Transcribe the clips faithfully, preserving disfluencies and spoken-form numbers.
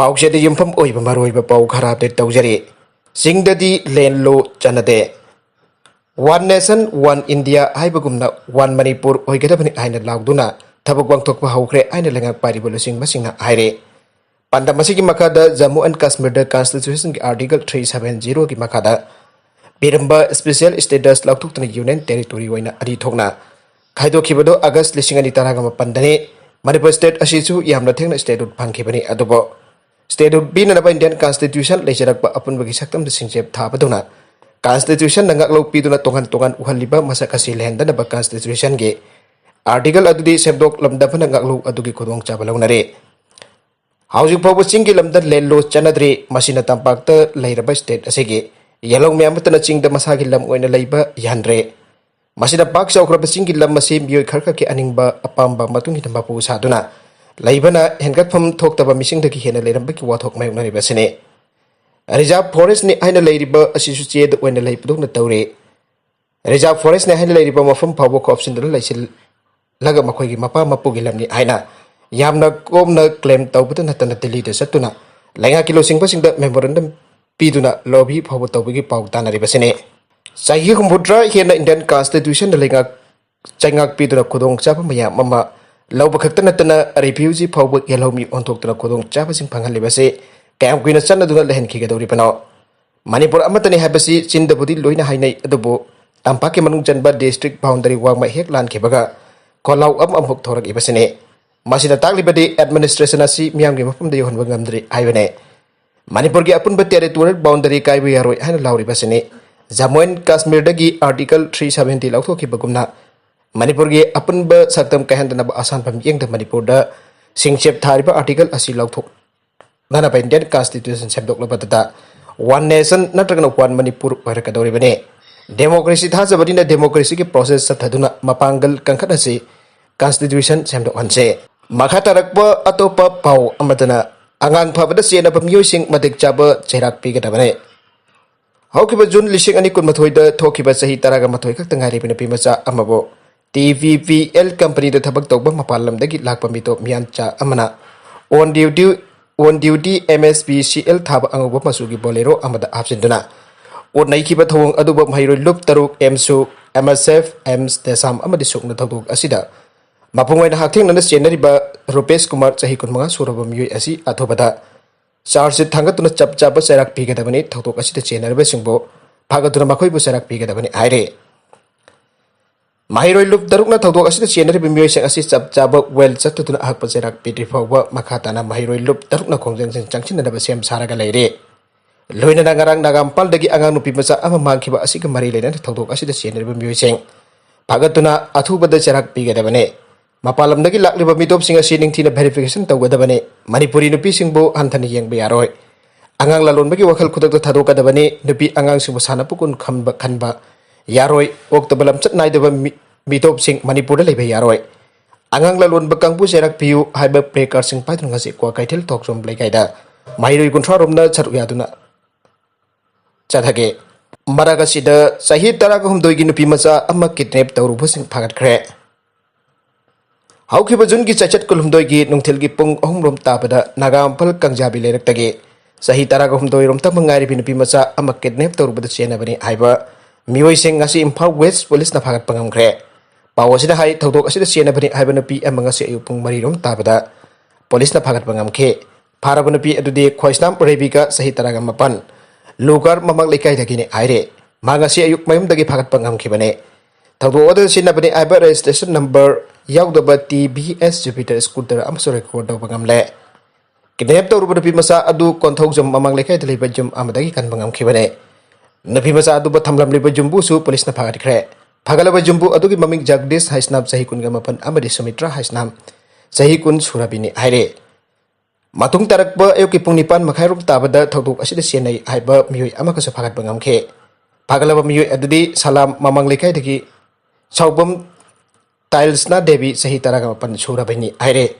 ꯄꯥꯎꯆꯦꯗ ꯌꯨꯝꯐꯝ ꯑꯣꯏꯕ ꯃꯔꯨꯑꯣꯏꯕ ꯄꯥꯎ ꯈꯔ ꯑꯞꯗꯦꯠ ꯇꯧꯖꯔꯤ꯫ ꯆꯤꯡꯗꯗꯤ ꯂꯦꯟ ꯂꯣ ꯆꯠꯅꯗꯦ꯫ ꯋꯥꯟ ꯅꯦꯁꯟ ꯋꯥꯟ ꯏꯟꯗꯤꯌꯥ ꯍꯥꯏꯕꯒꯨꯝꯅ ꯋꯥꯟ ꯃꯅꯤꯄꯨꯔ ꯑꯣꯏꯒꯗꯕꯅꯤ ꯍꯥꯏꯅ ꯂꯥꯎꯗꯨꯅ ꯊꯕꯛ ꯄꯥꯡꯊꯣꯛꯄ ꯍꯧꯈ꯭ꯔꯦ ꯍꯥꯏꯅ ꯂꯩꯉꯥꯛ ꯄꯥꯏꯔꯤꯕ ꯂꯨꯆꯤꯡꯕꯁꯤꯡꯅ ꯍꯥꯏꯔꯦ꯫ ꯄꯥꯟꯗꯝ ꯑꯁꯤꯒꯤ ꯃꯈꯥꯗ ꯖꯝꯃꯨ ꯑꯦꯟ ꯀꯥꯁꯃꯤꯔꯗ ꯀꯟꯁꯇꯤꯇ꯭ꯌꯨꯁꯟꯒꯤ ꯑꯥꯔꯇꯤꯀꯜ ꯊ꯭ꯔꯤ ꯁꯚꯦꯟ ꯖꯤꯔꯣꯒꯤ ꯃꯈꯥꯗ ꯄꯤꯔꯝꯕ ꯁ꯭ꯄꯦꯁꯤꯌꯦꯜ ꯁ꯭ꯇꯦꯇꯁ ꯂꯧꯊꯣꯛꯇꯨꯅ ꯌꯨꯅꯤꯌꯟ ꯇꯦꯔꯤꯇꯣꯔꯤ ꯑꯣꯏꯅ ꯑꯅꯤ ꯊꯣꯛꯅ ꯈꯥꯏꯗꯣꯛꯈꯤꯕꯗꯣ ꯑꯥꯒꯁ ꯂꯤꯁꯤꯡ ꯑꯅꯤ ꯇꯔꯥꯒ ꯃꯥꯄꯟꯗꯅꯤ꯫ ꯃꯅꯤꯄꯨꯔ ꯁ꯭ꯇꯦꯠ ꯑꯁꯤꯁꯨ ꯌꯥꯝꯅ ꯊꯦꯡꯅ ꯁ꯭ꯇꯦꯠꯍꯨꯗ ꯐꯪꯈꯤꯕꯅꯤ꯫ ꯑꯗꯨꯕꯨ ꯁ꯭ꯇꯦꯠꯍꯨꯗ ꯄꯤꯅꯅꯕ ꯏꯟꯗꯤꯌꯟ ꯀꯟꯁꯇꯤꯇ꯭ꯌꯨꯁꯟ ꯂꯩꯖꯔꯛꯄ ꯑꯄꯨꯟꯕꯒꯤ ꯁꯛꯇꯝꯗ ꯁꯤꯡꯆꯦꯞ ꯊꯥꯕꯗꯧꯅ ꯀꯟꯁꯇꯤꯇ꯭ꯌꯨꯁꯟꯅ ꯉꯥꯛꯂꯧ ꯄꯤꯗꯨꯅ ꯇꯣꯉꯥꯟ ꯇꯣꯉꯥꯟ ꯎꯍꯜꯂꯤꯕ ꯃꯁꯛ ꯑꯁꯤ ꯂꯩꯍꯟꯗꯅꯕ ꯀꯟꯁꯇꯤꯇ꯭ꯌꯨꯁꯟꯒꯤ ꯑꯥꯔꯇꯤꯀꯜ ꯑꯗꯨꯗꯤ ꯁꯦꯝꯗꯣꯛꯂꯝꯗꯕꯅ ꯉꯥꯛꯂꯧ ꯑꯗꯨꯒꯤ ꯈꯨꯗꯣꯡꯆꯥꯕ ꯂꯧꯅꯔꯦ꯫ ꯍꯧꯖꯤꯛ ꯐꯥꯎꯕ ꯆꯤꯡꯒꯤ ꯂꯝꯗ ꯂꯦꯟ ꯂꯣ ꯆꯠꯅꯗ꯭ꯔꯤ꯫ ꯃꯁꯤꯅ ꯇꯝꯄꯥꯛꯇ ꯂꯩꯔꯕ ꯁ꯭ꯇꯦꯠ ꯑꯁꯤꯒꯤ ꯌꯦꯜꯍꯧꯃꯤ ꯑꯃꯠꯇꯅ ꯆꯤꯡꯗ ꯃꯁꯥꯒꯤ ꯂꯝ ꯑꯣꯏꯅ ꯂꯩꯕ ꯌꯥꯍꯟꯗ꯭ꯔꯦ꯫ ꯃꯁꯤꯅ ꯄꯥꯛ ꯆꯥꯎꯈ꯭ꯔꯕ ꯆꯤꯡꯒꯤ ꯂꯝ ꯑꯁꯤ ꯃꯤꯑꯣꯏ ꯈꯔꯈꯛꯀꯤ ꯑꯅꯤꯡꯕ ꯑꯄꯥꯝꯕ ꯃꯇꯨꯡ ꯏꯟꯅ ꯃꯄꯨ ꯁꯥꯗꯨꯅ ꯂꯩꯕꯅ ꯍꯦꯟꯒꯠꯐꯝ ꯊꯣꯛꯇꯕ ꯃꯤꯁꯤꯡꯗꯒꯤ ꯍꯦꯟꯅ ꯂꯩꯔꯝꯕꯒꯤ ꯋꯥꯊꯣꯛ ꯃꯥꯌꯣꯛꯅꯔꯤꯕ ꯑꯁꯤꯅꯤ꯫ ꯔꯤꯖꯥꯔꯚ ꯐꯣꯔꯦꯁ꯭ꯠꯅꯤ ꯍꯥꯏꯅ ꯂꯩꯔꯤꯕ ꯑꯁꯤꯁꯨ ꯆꯦꯗ ꯑꯣꯏꯅ ꯂꯩꯕꯗꯧꯅ ꯇꯧꯔꯦ꯫ ꯔꯤꯖꯥꯔꯚ ꯐꯣꯔꯦꯁ꯭ꯠꯅꯤ ꯍꯥꯏꯅ ꯂꯩꯔꯤꯕ ꯃꯐꯝ ꯐꯥꯎꯕ ꯈꯣꯞꯁꯤꯟꯗꯨꯅ ꯂꯩꯁꯤꯜꯂꯒ ꯃꯈꯣꯏꯒꯤ ꯃꯄꯥ ꯃꯄꯨꯒꯤ ꯂꯝꯅꯤ ꯍꯥꯏꯅ ꯌꯥꯝꯅ ꯀꯣꯝꯅ ꯀ꯭ꯂꯦꯝ ꯇꯧꯕꯇ ꯅꯠꯇꯅ ꯗꯤꯜꯂꯤꯗ ꯆꯠꯇꯨꯅ ꯂꯩꯉꯥꯛꯀꯤ ꯂꯨꯆꯤꯡꯕꯁꯤꯡꯗ ꯃꯦꯃꯣꯔꯦꯟꯗꯝ ꯄꯤꯗꯨꯅ ꯂꯣꯕꯤ ꯐꯥꯎꯕ ꯇꯧꯕꯒꯤ ꯄꯥꯎ ꯇꯥꯅꯔꯤꯕꯁꯤꯅꯤ꯫ ꯆꯍꯤ ꯍꯨꯝꯐꯨꯇꯔꯥ ꯍꯦꯟꯅ ꯏꯟꯗꯤꯌꯟ ꯀꯟꯁꯇꯤꯇ꯭ꯌꯨꯁꯟꯗ ꯂꯩꯉꯥꯛ ꯆꯩꯉꯥꯛ ꯄꯤꯗꯨꯅ ꯈꯨꯗꯣꯡꯆꯥꯕ ꯃꯌꯥꯝ ꯑꯃ ꯂꯧꯕ ꯈꯛꯇ ꯅꯠꯇꯅ ꯔꯤꯐ꯭ꯌꯨꯖꯤ ꯐꯥꯎꯕ ꯌꯦꯜꯍꯧꯃꯤ ꯑꯣꯟꯊꯣꯛꯇꯨꯅ ꯈꯨꯗꯣꯡꯆꯥꯕꯁꯤꯡ ꯐꯪꯍꯜꯂꯤꯕꯁꯤ ꯀꯌꯥꯝ ꯀꯨꯏꯅ ꯆꯠꯅꯗꯨꯅ ꯂꯩꯍꯟꯈꯤꯒꯗꯧꯔꯤꯕꯅꯣ? ꯃꯅꯤꯄꯨꯔ ꯑꯃꯠꯇꯅꯤ ꯍꯥꯏꯕꯁꯤ ꯆꯤꯟꯗꯕꯨꯗꯤ ꯂꯣꯏꯅ ꯍꯥꯏꯅꯩ, ꯑꯗꯨꯕꯨ ꯇꯝꯄꯥꯛꯀꯤ ꯃꯅꯨꯡ ꯆꯟꯕ ꯗꯤꯁꯇ꯭ꯔꯤꯛ ꯕꯥꯎꯟꯗꯔꯤ ꯋꯥꯡꯃ ꯍꯦꯛ ꯂꯥꯟꯈꯤꯕꯒ ꯈꯣꯜꯂꯥꯎ ꯑꯃ ꯑꯃꯨꯛ ꯊꯣꯔꯛꯏꯕꯁꯤꯅꯤ꯫ ꯃꯁꯤꯅ ꯇꯥꯛꯂꯤꯕꯗꯤ ꯑꯦꯗꯃꯤꯅꯤꯁꯇ꯭ꯔꯦꯁꯟ ꯑꯁꯤ ꯃꯤꯌꯥꯝꯒꯤ ꯃꯐꯝꯗ ꯌꯧꯍꯟꯕ ꯉꯝꯗ꯭ꯔꯤ ꯍꯥꯏꯕꯅꯤ꯫ ꯃꯅꯤꯄꯨꯔꯒꯤ ꯑꯄꯨꯟꯕ ꯇꯦꯔꯤꯇꯣꯔꯤꯌꯦꯜ ꯕꯥꯎꯟꯗꯔꯤ ꯀꯥꯏꯕ ꯌꯥꯔꯣꯏ ꯍꯥꯏꯅ ꯂꯥꯎꯔꯤꯕꯁꯤꯅꯤ꯫ ꯖꯝꯃꯨ ꯑꯦꯟ ꯀꯥꯁꯃꯤꯔꯗꯒꯤ ꯑꯥꯔꯇꯤꯀꯜ ꯊ꯭ꯔꯤ ꯁꯚꯦꯟꯇꯤ ꯂꯧꯊꯣꯛꯈꯤꯕꯒꯨꯝꯅ ꯃꯅꯤꯄꯨꯔꯒꯤ ꯑꯄꯨꯟꯕ ꯁꯛꯇꯝ ꯀꯥꯏꯍꯟꯗꯅꯕ ꯑꯁꯥꯟꯐꯝ ꯌꯦꯡꯗ ꯃꯅꯤꯄꯨꯔꯗ ꯁꯤꯡꯆꯦꯞ ꯊꯥꯔꯤꯕ ꯑꯥꯔꯇꯤꯀꯜ ꯑꯁꯤ ꯂꯧꯊꯣꯛꯅꯅꯕ ꯏꯟꯗꯤꯌꯟ ꯀꯟꯁꯇꯤꯇ꯭ꯌꯨꯁꯟ ꯁꯦꯝꯗꯣꯛꯂꯕꯗ ꯋꯥꯟ ꯅꯦꯁꯟ ꯅꯠꯇ꯭ꯔꯒꯅ ꯋꯥꯟ ꯃꯅꯤꯄꯨꯔ ꯑꯣꯏꯔꯛꯀꯗꯧꯔꯤꯕꯅꯤ꯫ ꯗꯦꯃꯣꯀ꯭ꯔꯦꯁꯤ ꯊꯥꯖꯕꯅꯤꯅ ꯗꯦꯃꯣꯀ꯭ꯔꯦꯁꯤꯒꯤ ꯄ꯭ꯔꯣꯁꯦꯁ ꯆꯠꯊꯗꯨꯅ ꯃꯄꯥꯡꯒꯜ ꯀꯟꯈꯠꯍꯟꯁꯤ꯫ ꯀꯟꯁꯇꯤꯇ꯭ꯌꯨꯁꯟ ꯁꯦꯝꯗꯣꯛꯍꯟꯁꯦ꯫ ꯃꯈꯥ ꯇꯥꯔꯛꯄ ꯑꯇꯣꯞꯄ ꯄꯥꯎ ꯑꯃꯗꯅ ꯑꯉꯥꯡ ꯐꯕꯗ ꯆꯦꯟꯅꯕ ꯃꯤꯑꯣꯏꯁꯤꯡ ꯃꯇꯤꯛ ꯆꯥꯕ ꯆꯩꯔꯥꯛ ꯄꯤꯒꯗꯕꯅꯤ꯫ ꯍꯧꯈꯤꯕ ꯖꯨꯟ ꯂꯤꯁꯤꯡ ꯑꯅꯤ ꯀꯨꯟꯃꯥꯊꯣꯏꯗ ꯊꯣꯛꯈꯤꯕ ꯆꯍꯤ ꯇꯔꯥꯒ ꯃꯥꯊꯣꯏ ꯈꯛꯇ ꯉꯥꯏꯔꯤꯕ ꯅꯨꯄꯤ ꯃꯆꯥ ꯑꯃꯕꯨ ꯇꯤ ꯚꯤ ꯚꯤ ꯑꯦꯜ ꯀꯝꯄꯅꯤꯗ ꯊꯕꯛ ꯇꯧꯕ ꯃꯄꯥꯟ ꯂꯝꯗꯒꯤ ꯂꯥꯛꯄ ꯃꯤꯇꯣꯞ ꯃꯤꯌꯥꯟꯆꯥ ꯑꯃꯅ ꯑꯣꯟ duty on duty M S P C L ꯊꯥꯕ ꯑꯉꯧꯕ ꯃꯆꯨꯒꯤ Bolero ꯑꯃꯗ ꯍꯥꯞꯆꯤꯟꯗꯨꯅ ꯑꯣꯠ ꯅꯩꯈꯤꯕ ꯊꯧꯑꯣꯡ ꯑꯗꯨꯕꯨ ꯃꯍꯩꯔꯣꯏ ꯂꯨꯞ ꯇꯔꯨꯛ, ꯑꯦꯝꯁꯨ, ꯑꯦꯝ ꯑꯦꯁ ꯑꯦꯐ, ꯑꯦꯝꯁ ꯗꯦꯁꯥꯝ ꯑꯃꯗꯤ ꯁꯨꯛꯅ ꯊꯧꯗꯣꯛ ꯑꯁꯤꯗ ꯃꯄꯨꯡ ꯑꯣꯏꯅ ꯍꯛꯊꯦꯡꯅꯅ ꯆꯦꯟꯅꯔꯤꯕ ꯔꯨꯄꯦꯁ ꯀꯨꯃꯥꯔ, ꯆꯍꯤ ꯀꯨꯟꯃꯉꯥ ꯁꯨꯔꯕ ꯃꯤꯑꯣꯏ ꯑꯁꯤ ꯑꯊꯨꯕꯗ ꯆꯥꯔꯖ ꯁꯤꯠ ꯊꯥꯡꯒꯠꯇꯨꯅ ꯆꯞ ꯆꯥꯕ ꯆꯩꯔꯥꯛ ꯄꯤꯒꯗꯕꯅꯤ꯫ ꯊꯧꯗꯣꯛ ꯑꯁꯤꯗ ꯆꯦꯟꯅꯔꯤꯕꯁꯤꯡꯕꯨ ꯐꯥꯒꯠꯇꯨꯅ ꯃꯈꯣꯏꯕꯨ ꯆꯩꯔꯥꯛ ꯄꯤꯒꯗꯕꯅꯤ ꯍꯥꯏꯔꯤ꯫ ꯃꯍꯩꯔꯣꯏ ꯂꯨꯞ ꯇꯔꯨꯛꯅ ꯊꯧꯗꯣꯛ ꯑꯁꯤꯗ ꯆꯦꯟꯅꯔꯤꯕ ꯃꯤꯑꯣꯏꯁꯤꯡ ꯑꯁꯤ ꯆꯞ ꯆꯥꯕ ꯋꯦꯜ ꯆꯠꯇꯗꯨꯅ ꯑꯍꯛꯄ ꯆꯩꯔꯥꯛ ꯄꯤꯗ꯭ꯔꯤ ꯐꯥꯎꯕ ꯃꯈꯥ ꯇꯥꯅ ꯃꯍꯩꯔꯣꯏ ꯂꯨꯞ ꯇꯔꯨꯛꯅ ꯈꯣꯡꯖꯪꯁꯤꯡ ꯆꯪꯁꯤꯟꯅꯅꯕ ꯁꯦꯝ ꯁꯥꯔꯒ ꯂꯩꯔꯤ꯫ ꯂꯣꯏꯅꯅ ꯉꯔꯥꯡ ꯅꯥꯒꯥ ꯏꯝꯐꯥꯜꯗꯒꯤ ꯑꯉꯥꯡ ꯅꯨꯄꯤ ꯃꯆꯥ ꯑꯃ ꯃꯥꯡꯈꯤꯕ ꯑꯁꯤꯒ ꯃꯔꯤ ꯂꯩꯅꯅ ꯊꯧꯗꯣꯛ ꯑꯁꯤꯗ ꯆꯦꯟꯅꯔꯤꯕ ꯃꯤꯑꯣꯏꯁꯤꯡ ꯐꯥꯒꯠꯇꯨꯅ ꯑꯊꯨꯕꯗ ꯆꯩꯔꯥꯛ ꯄꯤꯒꯗꯕꯅꯤ꯫ ꯃꯄꯥꯟ ꯂꯝꯗꯒꯤ ꯂꯥꯛꯂꯤꯕ ꯃꯤꯇꯣꯞꯁꯤꯡ ꯑꯁꯤ ꯅꯤꯡꯊꯤꯅ verification ꯇꯧꯒꯗꯕꯅꯤ꯫ ꯃꯅꯤꯄꯨꯔꯤ ꯅꯨꯄꯤꯁꯤꯡꯕꯨ ꯍꯟꯊꯅ ꯌꯦꯡꯕ ꯌꯥꯔꯣꯏ꯫ ꯑꯉꯥꯡ ꯂꯂꯣꯟꯕꯒꯤ ꯋꯥꯈꯜ ꯈꯨꯗꯛꯇ ꯊꯥꯗꯣꯛꯀꯗꯕꯅꯤ꯫ ꯅꯨꯄꯤ ꯑꯉꯥꯡꯁꯤꯡꯕꯨ ꯁꯥꯟꯅꯄꯣꯠ ꯈꯟꯕ, ꯈꯟꯕ ꯌꯥꯔꯣꯏ꯫ ꯑꯣꯛꯇꯕ ꯂꯝꯆꯠ ꯅꯥꯏꯗꯕ ꯃꯤ-, ꯃꯤꯇꯣꯞꯁꯤꯡ ꯃꯅꯤꯄꯨꯔꯗ ꯂꯩꯕ ꯌꯥꯔꯣꯏ꯫ ꯑꯉꯥꯡ ꯂꯂꯣꯟꯕ ꯀꯥꯡꯕꯨ ꯆꯩꯔꯥꯛ ꯄꯤꯌꯨ ꯍꯥꯏꯕ placard ꯁꯤꯡ ꯄꯥꯏꯗꯨꯅ ꯉꯁꯤ ꯀ꯭ꯋꯥꯀꯩꯊꯦꯜ ꯊꯣꯛꯆꯣꯝ ꯂꯩꯀꯥꯏꯗ ꯃꯍꯩꯔꯣꯏ ꯀꯨꯟꯊ꯭ꯔꯥ ꯔꯣꯝꯅ ꯁꯔꯨꯛ ꯌꯥꯗꯨꯅ ꯆꯠꯊꯒꯦ꯫ ꯃꯔꯛ ꯑꯁꯤꯗ ꯆꯍꯤ ꯇꯔꯥꯒ ꯍꯨꯝꯗꯣꯏꯒꯤ ꯅꯨꯄꯤ ꯃꯆꯥ ꯑꯃ kidnap ꯇꯧꯔꯨꯕꯁꯤꯡ ꯐꯥꯒꯠꯈ꯭ꯔꯦ꯫ ꯍꯧꯈꯤꯕ ꯖꯨꯟꯒꯤ ꯆꯩꯆꯠ ꯀꯨꯟꯍꯨꯝꯗꯣꯏꯒꯤ ꯅꯨꯡꯊꯤꯜꯒꯤ ꯄꯨꯡ ꯑꯍꯨꯝ ꯔꯣꯝ ꯇꯥꯕꯗ ꯅꯥꯒꯥ ꯏꯝꯐꯥꯜ ꯀꯥꯡꯖꯥꯕꯤ ꯂꯩꯔꯛꯇꯒꯤ ꯆꯍꯤ ꯇꯔꯥꯒ ꯍꯨꯝꯗꯣꯏ ꯔꯣꯝꯇ ꯉꯥꯏꯔꯤꯕꯤ ꯅꯨꯄꯤ ꯃꯆꯥ ꯑꯃ kidnap ꯇꯧꯔꯨꯕꯗ ꯆꯦꯟꯅꯕꯅꯤ ꯍꯥꯏꯕ ꯃꯤꯑꯣꯏꯁꯤꯡ ꯉꯁꯤ ꯏꯝꯐꯥꯜ ꯋꯦꯁ ꯄꯨꯂꯤꯁꯅ ꯐꯥꯒꯠꯄ ꯉꯝꯈ꯭ꯔꯦ꯫ ꯄꯥꯎ ꯑꯁꯤꯗ ꯍꯥꯏ, ꯊꯧꯗꯣꯛ ꯑꯁꯤꯗ ꯆꯦꯟꯅꯕꯅꯤ ꯍꯥꯏꯕ ꯅꯨꯄꯤ ꯑꯃ ꯉꯁꯤ ꯑꯌꯨꯛ ꯄꯨꯡ ꯃꯔꯤ ꯔꯣꯝ ꯇꯥꯕꯗ ꯄꯨꯂꯤꯁꯅ ꯐꯥꯒꯠꯄ ꯉꯝꯈꯤ꯫ ꯐꯥꯔꯕ ꯅꯨꯄꯤ ꯑꯗꯨꯗꯤ ꯈ꯭ꯋꯥꯏꯁꯅꯥꯝ ꯔꯦꯕꯤꯀꯥ, ꯆꯍꯤ ꯇꯔꯥꯒ ꯃꯥꯄꯟ, ꯂꯨꯒꯥꯔ ꯃꯃꯥꯡ ꯂꯩꯀꯥꯏꯗꯒꯤꯅꯤ ꯍꯥꯏꯔꯦ꯫ ꯃꯍꯥꯛ ꯉꯁꯤ ꯑꯌꯨꯛ ꯃꯌꯨꯝꯗꯒꯤ ꯐꯥꯒꯠꯄ ꯉꯝꯈꯤꯕꯅꯤ꯫ ꯊꯧꯗꯣꯛ ꯑꯗꯨꯗ ꯁꯤꯖꯤꯟꯅꯕꯅꯤ ꯍꯥꯏꯕ registration number ꯌꯥꯎꯗꯕ T V S Jupiter scooter ꯑꯃꯁꯨ recover ꯇꯧꯕ ꯉꯝꯂꯦ꯫ Kidnap ꯇꯧꯔꯨꯕ ꯅꯨꯄꯤ ꯃꯆꯥ ꯑꯗꯨ ꯀꯣꯟꯊꯧꯖꯝ ꯃꯃꯥꯡ ꯂꯩꯀꯥꯏꯗ ꯂꯩꯕ ꯌꯨꯝ ꯑꯃꯗꯒꯤ ꯀꯟꯕ ꯉꯝꯈꯤꯕꯅꯤ꯫ ꯅꯨꯄꯤ ꯃꯆꯥ ꯑꯗꯨꯕꯨ ꯊꯝꯂꯝꯂꯤꯕ ꯌꯨꯝꯕꯨꯁꯨ ꯄꯨꯂꯤꯁꯅ ꯐꯥꯒꯠꯈ꯭ꯔꯦ꯫ ꯐꯥꯒꯠꯂꯕ ꯌꯨꯝꯕꯨ ꯑꯗꯨꯒꯤ ꯃꯃꯤꯡ ꯖꯒꯗꯤꯁ ꯍꯥꯏꯁꯅꯥꯝ, ꯆꯍꯤ ꯀꯨꯟꯒ ꯃꯥꯄꯟ, ꯑꯃꯗꯤ ꯁꯨꯃꯤꯇ꯭ꯔꯥ ꯍꯥꯏꯁꯅꯥꯝ, ꯆꯍꯤ ꯀꯨꯟ ꯁꯨꯔꯕꯤꯅꯤ ꯍꯥꯏꯔꯦ꯫ ꯃꯇꯨꯡ ꯇꯥꯔꯛꯄ ꯑꯌꯨꯛꯀꯤ ꯄꯨꯡ ꯅꯤꯄꯥꯟ ꯃꯈꯥꯏ ꯔꯣꯝ ꯇꯥꯕꯗ ꯊꯧꯗꯣꯛ ꯑꯁꯤꯗ ꯆꯦꯟꯅꯩ ꯍꯥꯏꯕ ꯃꯤꯑꯣꯏ ꯑꯃꯒꯁꯨ ꯐꯥꯒꯠꯄ ꯉꯝꯈꯤ꯫ ꯐꯥꯒꯠꯂꯕ ꯃꯤꯑꯣꯏ ꯑꯗꯨꯗꯤ ꯁꯂꯥꯝ ꯃꯃꯥꯡ ꯂꯩꯀꯥꯏꯗꯒꯤ ꯁꯥꯎꯕꯝ ꯇꯥꯏꯜꯁꯅꯥ ꯗꯦꯕꯤ, ꯆꯍꯤ ꯇꯔꯥꯒ ꯃꯥꯄꯟ ꯁꯨꯔꯕꯅꯤ ꯍꯥꯏꯔꯦ꯫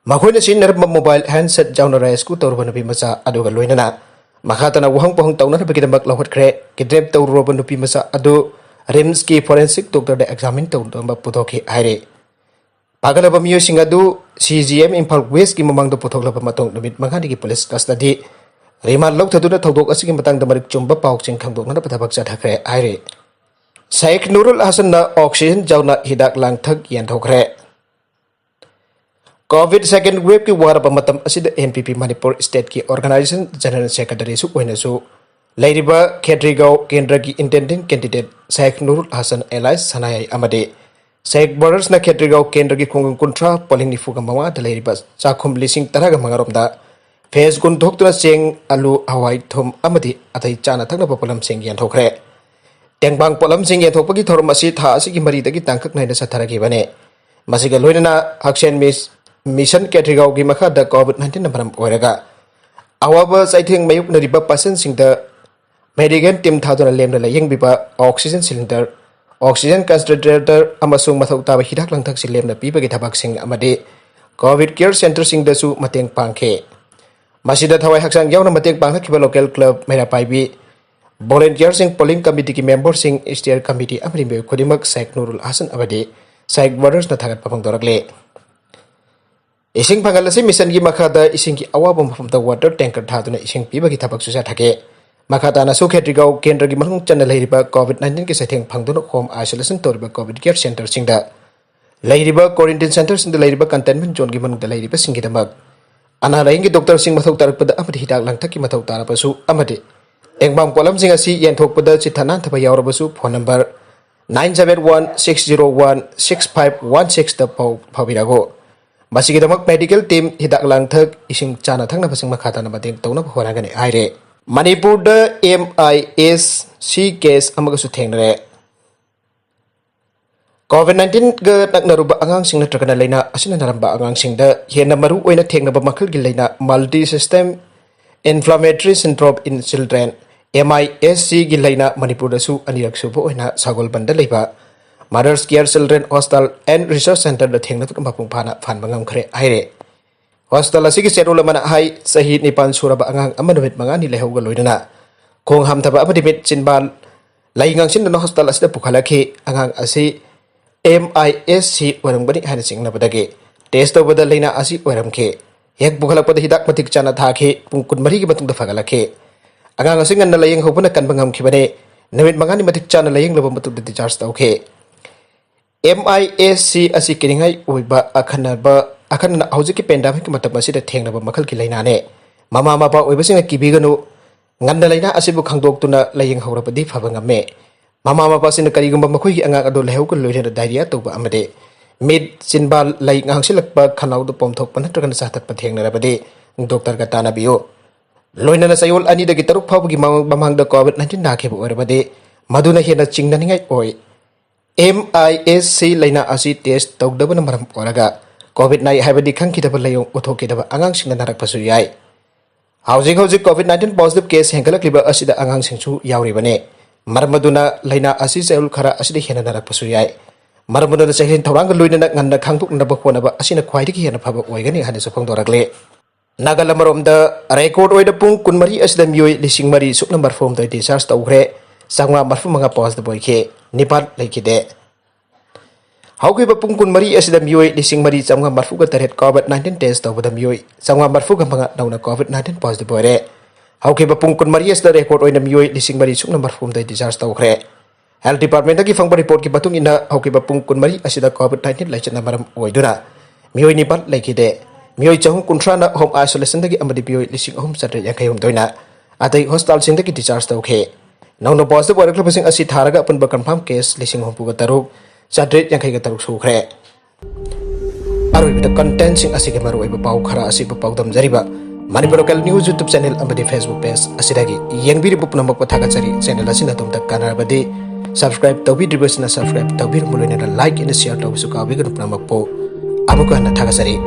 ꯃꯈꯣꯏꯅ ꯁꯤꯖꯤꯟꯅꯔꯝꯕ mobile handset ꯌꯥꯎꯅ rescue ꯇꯧꯔꯕ ꯅꯨꯄꯤ ꯃꯆꯥ ꯑꯗꯨꯒ ꯂꯣꯏꯅꯅ ꯃꯈꯥ ꯇꯥꯅ ꯋꯥꯍꯪ ꯄꯥꯎꯍꯪ ꯇꯧꯅꯅꯕꯒꯤꯗꯃꯛ ꯂꯧꯈꯠꯈ꯭ꯔꯦ꯫ Kidnap ꯇꯧꯔꯨꯔꯕ ꯅꯨꯄꯤ ꯃꯆꯥ ꯑꯗꯨ RIMSꯀꯤ forensic doctorꯗ examine ꯇꯧꯅꯕ ꯄꯨꯊꯣꯛꯈꯤ ꯍꯥꯏꯔꯦ꯫ ꯐꯥꯒꯠꯂꯕ ꯃꯤꯑꯣꯏꯁꯤꯡ ꯑꯗꯨ ꯁꯤ ꯖꯤ ꯑꯦꯝ ꯏꯝꯐꯥꯜ ꯋꯦꯁꯀꯤ ꯃꯃꯥꯡꯗ ꯄꯨꯊꯣꯛꯂꯕ ꯃꯇꯨꯡ ꯅꯨꯃꯤꯠ ꯃꯉꯥꯅꯤꯒꯤ ꯄꯨꯂꯤꯁ ꯀꯁꯇꯗꯤ ꯔꯤꯃꯥꯟ ꯂꯧꯊꯗꯨꯅ ꯊꯧꯗꯣꯛ ꯑꯁꯤꯒꯤ ꯃꯇꯥꯡꯗ ꯃꯔꯤꯛ ꯆꯨꯝꯕ ꯄꯥꯎꯁꯤꯡ ꯈꯪꯗꯣꯛꯅꯅꯕ ꯊꯕꯛ ꯆꯠꯊꯈ꯭ꯔꯦ ꯍꯥꯏꯔꯤ꯫ ꯁꯥꯏꯈ ꯅꯨꯔꯨꯜ ꯍꯁꯟꯅ ꯑꯣꯛꯁꯤꯖꯦꯟ ꯌꯥꯎꯅ ꯍꯤꯗꯥꯛ ꯂꯥꯡꯊꯛ ꯌꯦꯟꯊꯣꯛꯈ꯭ꯔꯦ꯫ ꯀꯣꯚꯤꯗ ꯁꯦꯀꯦꯟ ꯋꯦꯕꯀꯤ ꯋꯥꯔꯕ ꯃꯇꯝ ꯑꯁꯤꯗ ꯑꯦꯟ ꯄꯤ ꯄꯤ ꯃꯅꯤꯄꯨꯔ ꯁ꯭ꯇꯦꯠꯀꯤ ꯑꯣꯔꯒꯅꯥꯏꯖꯦꯁꯟ ꯖꯦꯅꯔꯦꯜ ꯁꯦꯀ꯭ꯔꯦꯇꯔꯤꯁꯨ ꯑꯣꯏꯅꯁꯨ ꯂꯩꯔꯤꯕ ꯈꯦꯇ꯭ꯔꯤꯒꯥꯎ ꯀꯦꯟꯗ꯭ꯔꯒꯤ ꯏꯟꯇꯦꯟꯗꯤꯡ ꯀꯦꯟꯗꯤꯗꯦꯠ ꯁꯥꯏꯈ ꯅꯨꯔꯨꯜ ꯍꯁꯟ ꯑꯦꯂꯥꯏꯁ ꯁꯅꯥꯌꯥꯏ ꯑꯃꯗꯤ ꯁꯥꯏꯈ ꯕ꯭ꯔꯗꯔꯁꯅ ꯈꯦꯇ꯭ꯔꯤꯒꯥꯎ ꯀꯦꯟꯗ꯭ꯔꯒꯤ ꯈꯨꯡꯒꯪ ꯀꯨꯟꯊ꯭ꯔꯥ, ꯄꯣꯂꯤꯡ ꯅꯤꯐꯨꯒ ꯃꯉꯥꯗ ꯂꯩꯔꯤꯕ ꯆꯥꯛꯈꯨꯝ ꯂꯤꯁꯤꯡ ꯇꯔꯥꯒ ꯃꯉꯥꯔꯣꯝꯗ ꯐꯦꯁ ꯀꯨꯟ ꯊꯣꯛꯇꯨꯅ ꯆꯦꯡ, ꯑꯂꯨ, ꯍꯋꯥꯏ, ꯊꯨꯝ ꯑꯃꯗꯤ ꯑꯇꯩ ꯆꯥꯅ ꯊꯛꯅꯕ ꯄꯣꯠꯂꯝꯁꯤꯡ ꯌꯦꯟꯊꯣꯛꯈ꯭ꯔꯦ꯫ ꯇꯦꯡꯕꯥꯡ ꯄꯣꯠꯂꯝꯁꯤꯡ ꯌꯦꯟꯊꯣꯛꯄꯒꯤ ꯊꯧꯔꯝ ꯑꯁꯤ ꯊꯥ ꯑꯁꯤꯒꯤ ꯃꯔꯤꯗꯒꯤ ꯇꯥꯡꯀꯛ ꯅꯥꯏꯅ ꯆꯠꯊꯔꯛꯈꯤꯕꯅꯤ꯫ ꯃꯁꯤꯒ ꯂꯣꯏꯅꯅ ꯍꯛꯁꯦꯜ ꯃꯤꯁ-, ꯃꯤꯁꯟ ꯀꯦꯇ꯭ꯔꯤꯒꯥꯎꯒꯤ ꯃꯈꯥꯗ ꯀꯣꯚꯤꯗ ꯅꯥꯏꯟꯇꯤꯟꯅ ꯃꯔꯝ ꯑꯣꯏꯔꯒ ꯑꯋꯥꯕ ꯆꯩꯊꯦꯡ ꯃꯥꯌꯣꯛꯅꯔꯤꯕ ꯄꯦꯁꯦꯟꯁꯤꯡꯗ ꯃꯦꯗꯤꯀꯦꯜ ꯇꯤꯝ ꯊꯥꯗꯨꯅ ꯂꯦꯝꯅ ꯂꯥꯌꯦꯡꯕꯤꯕ, ꯑꯣꯛꯁꯤꯖꯦꯟ ꯁꯤꯂꯤꯟꯗꯔ, ꯑꯣꯛꯁꯤꯖꯦꯟ ꯀꯟꯁꯦꯟꯇ꯭ꯔꯦꯇꯔ ꯑꯃꯁꯨꯡ ꯃꯊꯧ ꯇꯥꯕ ꯍꯤꯗꯥꯛ ꯂꯥꯡꯊꯛꯁꯤꯡ ꯂꯦꯝꯅ ꯄꯤꯕꯒꯤ ꯊꯕꯛꯁꯤꯡ ꯑꯃꯗꯤ ꯀꯣꯚꯤꯗ ꯀꯦꯌꯔ ꯁꯦꯟꯇꯔꯁꯤꯡꯗꯁꯨ ꯃꯇꯦꯡ ꯄꯥꯡꯈꯤ꯫ ꯃꯁꯤꯗ ꯊꯋꯥꯏ ꯍꯛꯆꯥꯡ ꯌꯥꯎꯅ ꯃꯇꯦꯡ ꯄꯥꯡꯂꯛꯈꯤꯕ ꯂꯣꯀꯦꯜ ꯀ꯭ꯂꯕ ꯃꯩꯔꯥ ꯄꯥꯏꯕꯤ, ꯚꯣꯂꯨꯟꯇꯤꯌꯔꯁꯤꯡ, ꯄꯣꯂꯤꯡ ꯀꯃꯤꯇꯤꯒꯤ ꯃꯦꯝꯕꯔꯁꯤꯡ, ꯁ꯭ꯇꯦꯌꯔ ꯀꯃꯤꯇꯤ ꯑꯃꯗꯤ ꯃꯤꯑꯣꯏ ꯈꯨꯗꯤꯡꯃꯛ ꯁꯥꯏꯈ ꯅꯨꯔꯨꯜ ꯍꯁꯟ ꯑꯃꯗꯤ ꯁꯥꯏꯈ ꯕ꯭ꯔꯗꯔꯁꯅ ꯊꯥꯒꯠꯄ ꯐꯣꯡꯗꯣꯔꯛꯂꯤ꯫ ꯏꯁꯤꯡ ꯐꯪꯍꯜꯂꯁꯤ ꯃꯤꯁꯟꯒꯤ ꯃꯈꯥꯗ ꯏꯁꯤꯡꯒꯤ ꯑꯋꯥꯕ ꯃꯐꯝꯗ ꯋꯥꯇꯔ ꯇꯦꯡꯀꯔ ꯊꯥꯗꯨꯅ ꯏꯁꯤꯡ ꯄꯤꯕꯒꯤ ꯊꯕꯛꯁꯨ ꯆꯠꯊꯈꯤ꯫ ꯃꯈꯥ ꯇꯥꯅꯁꯨ ꯈꯦꯇ꯭ꯔꯤꯒꯥꯎ ꯀꯦꯟꯗ꯭ꯔꯒꯤ ꯃꯅꯨꯡ ꯆꯟꯅ ꯂꯩꯔꯤꯕ ꯀꯣꯚꯤꯗ ꯅꯥꯏꯟꯇꯤꯟꯒꯤ ꯆꯩꯊꯦꯡ ꯐꯪꯗꯨꯅ ꯍꯣꯝ ꯑꯥꯏꯁꯣꯂꯦꯁꯟ ꯇꯧꯔꯤꯕ ꯀꯣꯚꯤꯗ ꯀꯦꯌꯔ ꯁꯦꯟꯇꯔꯁꯤꯡꯗ ꯂꯩꯔꯤꯕ ꯀ꯭ꯋꯥꯔꯦꯟꯇꯤꯟ ꯁꯦꯟꯇꯔꯁꯤꯡꯗ ꯂꯩꯔꯤꯕ ꯀꯟꯇꯦꯟꯃꯦꯟ ꯖꯣꯟꯒꯤ ꯃꯅꯨꯡꯗ ꯂꯩꯔꯤꯕꯁꯤꯡꯒꯤꯗꯃꯛ ꯑꯅꯥ ꯂꯥꯌꯦꯡꯒꯤ ꯗꯣꯛꯇꯔꯁꯤꯡ ꯃꯊꯧ ꯇꯥꯔꯛꯄꯗ ꯑꯃꯗꯤ ꯍꯤꯗꯥꯛ ꯂꯥꯡꯊꯛꯀꯤ ꯃꯊꯧ ꯇꯥꯔꯕꯁꯨ ꯑꯃꯗꯤ ꯇꯦꯡꯕꯥꯡ ꯄꯣꯠꯂꯝꯁꯤꯡ ꯑꯁꯤ ꯌꯦꯟꯊꯣꯛꯄꯗ ꯆꯤꯠꯊ ꯅꯥꯟꯊꯕ ꯌꯥꯎꯔꯕꯁꯨ phone number nine seven one six zero one six five one sixꯇ ꯄꯥꯎ ꯐꯥꯎꯕꯤꯔꯛꯎ꯫ ꯃꯁꯤꯒꯤꯗꯃꯛ ꯃꯦꯗꯤꯀꯦꯜ ꯇꯤꯝ, ꯍꯤꯗꯥꯛ ꯂꯥꯡꯊꯛ, ꯏꯁꯤꯡ, ꯆꯥꯅ ꯊꯛꯅꯕꯁꯤꯡ ꯃꯈꯥ ꯇꯥꯅ ꯃꯇꯦꯡ ꯇꯧꯅꯕ ꯍꯣꯠꯅꯒꯅꯤ ꯍꯥꯏꯔꯦ꯫ ꯃꯅꯤꯄꯨꯔꯗ ꯑꯦꯝ ꯑꯥꯏ ꯑꯦꯁ ꯁꯤ ꯀꯦꯁ ꯑꯃꯒꯁꯨ ꯊꯦꯡꯅꯔꯦ꯫ ꯀꯣꯚꯤꯗ ꯅꯥꯏꯟꯇꯤꯟꯒ ꯅꯛꯅꯔꯨꯕ ꯑꯉꯥꯡꯁꯤꯡ ꯅꯠꯇ꯭ꯔꯒꯅ ꯂꯥꯏꯅꯥ ꯑꯁꯤꯅ ꯅꯥꯔꯝꯕ ꯑꯉꯥꯡꯁꯤꯡꯗ ꯍꯦꯟꯅ ꯃꯔꯨ ꯑꯣꯏꯅ ꯊꯦꯡꯅꯕ ꯃꯈꯜꯒꯤ ꯂꯥꯏꯅꯥ multi system inflammatory syndrome in children, MISCꯒꯤ ꯂꯥꯏꯅꯥ ꯃꯅꯤꯄꯨꯔꯗꯁꯨ ꯑꯅꯤꯔꯛ ꯁꯨꯕ ꯑꯣꯏꯅ ꯁꯒꯣꯜꯕꯟꯗ ꯂꯩꯕ Mothers Care Children Hostel and Research Centreꯗ ꯊꯦꯡꯅꯗꯨꯅ ꯃꯄꯨꯡ ꯐꯥꯅ ꯐꯍꯟꯕ ꯉꯝꯈ꯭ꯔꯦ ꯍꯥꯏꯔꯦ꯫ ꯍꯣꯁꯇꯦꯜ ꯑꯁꯤꯒꯤ ꯆꯦꯔꯣꯜ ꯑꯃꯅ ꯍꯥꯏ, ꯆꯍꯤ ꯅꯤꯄꯥꯟ ꯁꯨꯔꯕ ꯑꯉꯥꯡ ꯑꯃ ꯅꯨꯃꯤꯠ ꯃꯉꯥꯅꯤ ꯂꯩꯍꯧꯒ ꯂꯣꯏꯅꯅ ꯈꯣꯡ ꯍꯥꯝꯊꯕ ꯑꯃꯗꯤ ꯃꯤꯠ ꯆꯤꯟꯕꯥꯜ ꯂꯩ ꯉꯥꯡꯁꯤꯟꯗꯨꯅ ꯍꯣꯁꯇꯦꯜ ꯑꯁꯤꯗ ꯄꯨꯈꯠꯂꯛꯈꯤ꯫ ꯑꯉꯥꯡ ꯑꯁꯤ ꯑꯦꯝ ꯑꯥꯏ ꯑꯦꯁ ꯁꯤ ꯑꯣꯏꯔꯝꯒꯅꯤ ꯍꯥꯏꯅ ꯆꯤꯡꯅꯕꯗꯒꯤ ꯇꯦꯁ ꯇꯧꯕꯗ ꯂꯥꯏꯅꯥ ꯑꯁꯤ ꯑꯣꯏꯔꯝꯈꯤ꯫ ꯍꯦꯛ ꯄꯨꯈꯠꯂꯛꯄꯗ ꯍꯤꯗꯥꯛ ꯃꯇꯤꯛ ꯆꯥꯅ ꯊꯥꯈꯤ꯫ ꯄꯨꯡ ꯀꯨꯟꯃꯔꯤꯒꯤ ꯃꯇꯨꯡꯗ ꯐꯒꯠꯂꯛꯈꯤ꯫ ꯑꯉꯥꯡ ꯑꯁꯤ ꯉꯟꯅ ꯂꯥꯏꯌꯦꯡꯍꯧꯕꯅ ꯀꯟꯕ ꯉꯝꯈꯤꯕꯅꯤ꯫ ꯅꯨꯃꯤꯠ ꯃꯉꯥꯅꯤ ꯃꯇꯤꯛ ꯆꯥꯅ ꯂꯥꯏꯌꯦꯡꯂꯕ ꯃꯇꯨꯡꯗ discharge ꯇꯧꯈꯤ꯫ ꯑꯦꯝ ꯑꯥꯏ ꯑꯦꯁ ꯁꯤ ꯑꯁꯤ ꯀꯤꯅꯤꯡꯉꯥꯏ ꯑꯣꯏꯕ ꯑꯈꯟꯅꯕ, ꯑꯈꯟꯅꯅ ꯍꯧꯖꯤꯛꯀꯤ pandemic ꯃꯇꯝ ꯑꯁꯤꯗ ꯊꯦꯡꯅꯕ ꯃꯈꯜꯒꯤ ꯂꯥꯏꯅꯥꯅꯤ꯫ ꯃꯃꯥ ꯃꯄꯥ ꯑꯣꯏꯕꯁꯤꯡꯅ ꯀꯤꯕꯤꯒꯅꯨ꯫ ꯉꯟꯅ ꯂꯥꯏꯅꯥ ꯑꯁꯤꯕꯨ ꯈꯪꯗꯣꯛꯇꯨꯅ ꯂꯥꯏꯌꯦꯡꯍꯧꯔꯕꯗꯤ ꯐꯕ ꯉꯝꯃꯤ꯫ ꯃꯃꯥ ꯃꯄꯥꯁꯤꯡꯅ ꯀꯔꯤꯒꯨꯝꯕ ꯃꯈꯣꯏꯒꯤ ꯑꯉꯥꯡ ꯑꯗꯨ ꯂꯥꯏꯍꯧꯒ ꯂꯣꯏꯅꯅ diarrhea ꯇꯧꯕ ꯑꯃꯗꯤ ꯃꯤꯠ, ꯆꯤꯟꯕꯥꯜ, ꯂꯩ ꯉꯥꯡꯁꯤꯜꯂꯛꯄ, ꯈꯅꯥꯎꯗ ꯄꯣꯝꯊꯣꯛꯄ ꯅꯠꯇ꯭ꯔꯒꯅ ꯆꯥꯊꯠꯄ ꯊꯦꯡꯅꯔꯕꯗꯤ doctorꯒ ꯇꯥꯟꯅꯕꯤꯌꯨ꯫ ꯂꯣꯏꯅꯅ ꯆꯌꯣꯜ ꯑꯅꯤꯗꯒꯤ ꯇꯔꯨꯛ ꯐꯥꯎꯕꯒꯤ ꯃꯃꯥꯡ-, ꯃꯃꯥꯡꯗ COVID nineteen ꯅꯥꯈꯤꯕ ꯑꯣꯏꯔꯕꯗꯤ ꯃꯗꯨꯅ ꯍꯦꯟꯅ ꯆꯤꯡꯅꯅꯤꯡꯉꯥꯏ ꯑꯣꯏ꯫ ꯑꯦꯝ ꯑꯥꯏ ꯑꯦꯁ ꯁꯤ ꯂꯥꯏꯅꯥ ꯑꯁꯤ test ꯇꯧꯗꯕꯅ ꯃꯔꯝ ꯑꯣꯏꯔꯒ COVID ꯅꯥꯏ ꯍꯥꯏꯕꯗꯤ ꯈꯪꯈꯤꯗꯕ ꯂꯥꯏꯑꯣꯡ ꯎꯠꯊꯣꯛꯈꯤꯗꯕ ꯑꯉꯥꯡꯁꯤꯡꯅ ꯅꯥꯔꯛꯄꯁꯨ ꯌꯥꯏ꯫ ꯍꯧꯖꯤꯛ ꯍꯧꯖꯤꯛ COVID nineteen positive case ꯍꯦꯟꯒꯠꯂꯛꯂꯤꯕ ꯑꯁꯤꯗ ꯑꯉꯥꯡꯁꯤꯡꯁꯨ ꯌꯥꯎꯔꯤꯕꯅꯤ꯫ ꯃꯔꯝ ꯑꯗꯨꯅ ꯂꯥꯏꯅꯥ ꯑꯁꯤ ꯆꯌꯣꯜ ꯈꯔ ꯑꯁꯤꯗ ꯍꯦꯟꯅ ꯅꯥꯔꯛꯄꯁꯨ ꯌꯥꯏ꯫ ꯃꯔꯝ ꯑꯗꯨꯅ ꯆꯦꯛꯁꯤꯟ ꯊꯧꯔꯥꯡꯒ ꯂꯣꯏꯅꯅ ꯉꯟꯅ ꯈꯪꯗꯣꯛꯅꯕ ꯍꯣꯠꯅꯕ ꯑꯁꯤꯅ ꯈ꯭ꯋꯥꯏꯗꯒꯤ ꯍꯦꯟꯅ ꯐꯕ ꯑꯣꯏꯒꯅꯤ ꯍꯥꯏꯅꯁꯨ ꯐꯣꯡꯗꯣꯔꯛꯂꯤ꯫ ꯅꯥꯒꯥꯂꯦꯟ ꯑꯃꯔꯣꯝꯗ record ꯑꯣꯏꯅ ꯄꯨꯡ ꯀꯨꯟꯃꯔꯤ ꯑꯁꯤꯗ ꯃꯤꯑꯣꯏ ꯂꯤꯁꯤꯡ ꯃꯔꯤ ꯁꯨꯞꯅ ꯃꯔꯤꯐꯨ ꯍꯨꯝꯗꯣꯏ discharge ꯇꯧꯈ꯭ꯔꯦ, ꯆꯥꯝꯃꯉꯥ ꯃꯔꯤꯐꯨ ꯃꯉꯥ positive ꯑꯣꯏꯈꯤ, ꯅꯤꯄꯥꯟ ꯂꯩꯈꯤꯗꯦ꯫ ꯍꯧꯈꯤꯕ ꯄꯨꯡ ꯀꯨꯟꯃꯔꯤ ꯑꯁꯤꯗ ꯃꯤꯑꯣꯏ ꯂꯤꯁꯤꯡ ꯃꯔꯤ ꯆꯥꯝꯃꯉꯥ ꯃꯔꯤꯐꯨꯒ ꯇꯔꯦꯠ COVID nineteen test ꯇꯧꯕꯗ ꯃꯤꯑꯣꯏ ꯆꯥꯝꯃꯉꯥ ꯃꯔꯤꯐꯨꯒ ꯃꯉꯥ ꯅꯧꯅ COVID nineteen positive ꯑꯣꯏꯔꯦ꯫ ꯍꯧꯈꯤꯕ ꯄꯨꯡ ꯀꯨꯟꯃꯔꯤ ꯑꯁꯤꯗ record ꯑꯣꯏꯅ ꯃꯤꯑꯣꯏ ꯂꯤꯁꯤꯡ ꯃꯔꯤ ꯁꯨꯞꯅ ꯃꯔꯤꯐꯨ ꯍꯨꯝꯗꯣꯏ discharge ꯇꯧꯈ꯭ꯔꯦ꯫ Health Departmentꯇꯒꯤ ꯐꯪꯕ reportꯀꯤ ꯃꯇꯨꯡ ꯏꯟꯅ ꯍꯧꯈꯤꯕ ꯄꯨꯡ ꯀꯨꯟꯃꯔꯤ ꯑꯁꯤꯗ COVID nineteen ꯂꯥꯏꯆꯠꯅ ꯃꯔꯝ ꯑꯣꯏꯗꯨꯅ ꯃꯤꯑꯣꯏ ꯅꯤꯄꯥꯟ ꯂꯩꯈꯤꯗꯦ꯫ ꯃꯤꯑꯣꯏ ꯆꯍꯨꯝ ꯀꯨꯟꯊ꯭ꯔꯥꯅ home isolationꯗꯒꯤ ꯑꯃꯗꯤ ꯃꯤꯑꯣꯏ ꯂꯤꯁꯤꯡ ꯑꯍꯨꯝ ꯆꯥꯇ꯭ꯔꯦꯠ ꯌꯥꯡꯈꯩ ꯍꯨꯝꯗꯣꯏꯅ ꯑꯇꯩ hospitalꯁꯤꯡꯗꯒꯤ discharge ꯇꯧꯈꯤ꯫ ꯅꯧꯅ positive ꯑꯣꯏꯔꯛꯂꯤꯕꯁꯤꯡ ꯑꯁꯤ ꯊꯥꯔꯒ ꯑꯄꯨꯟꯕ confirm case ꯂꯤꯁꯤꯡ ꯍꯨꯝꯐꯨꯒ ꯇꯔꯨꯛ ꯆꯥꯇ꯭ꯔꯦꯠ ꯌꯥꯡꯈꯩꯒ ꯇꯔꯨꯛ ꯁꯨꯈ꯭ꯔꯦ꯫ ꯑꯔꯣꯏꯕꯗ contentꯁꯤꯡ ꯑꯁꯤꯒꯤ ꯃꯔꯨꯑꯣꯏꯕ ꯄꯥꯎ ꯈꯔ ꯑꯁꯤꯕꯨ ꯄꯥꯎꯗꯝꯖꯔꯤꯕ Manipur Local News YouTube channel ꯑꯃꯗꯤ Facebook page ꯑꯁꯤꯗꯒꯤ ꯌꯦꯡꯕꯤꯔꯤꯕ ꯄꯨꯝꯅꯃꯛꯄꯨ ꯊꯥꯒꯠꯆꯔꯤ꯫ Channel ꯑꯁꯤꯅ ꯑꯗꯣꯝꯗ ꯀꯥꯟꯅꯔꯕꯗꯤ subscribe ꯇꯧꯕꯤꯗ꯭ꯔꯤꯕꯁꯤꯅ subscribe ꯇꯧꯕꯤꯔꯝꯃꯨ, ꯂꯣꯏꯅꯅ like ꯑꯃꯗꯤ share ꯇꯧꯕꯁꯨ ꯀꯥꯎꯕꯤꯒꯅꯨ꯫ ꯄꯨꯝꯅꯃꯛꯄꯨ ꯑꯃꯨꯛꯀ ꯍꯟꯅ ꯊꯥꯒꯠꯆꯔꯤ꯫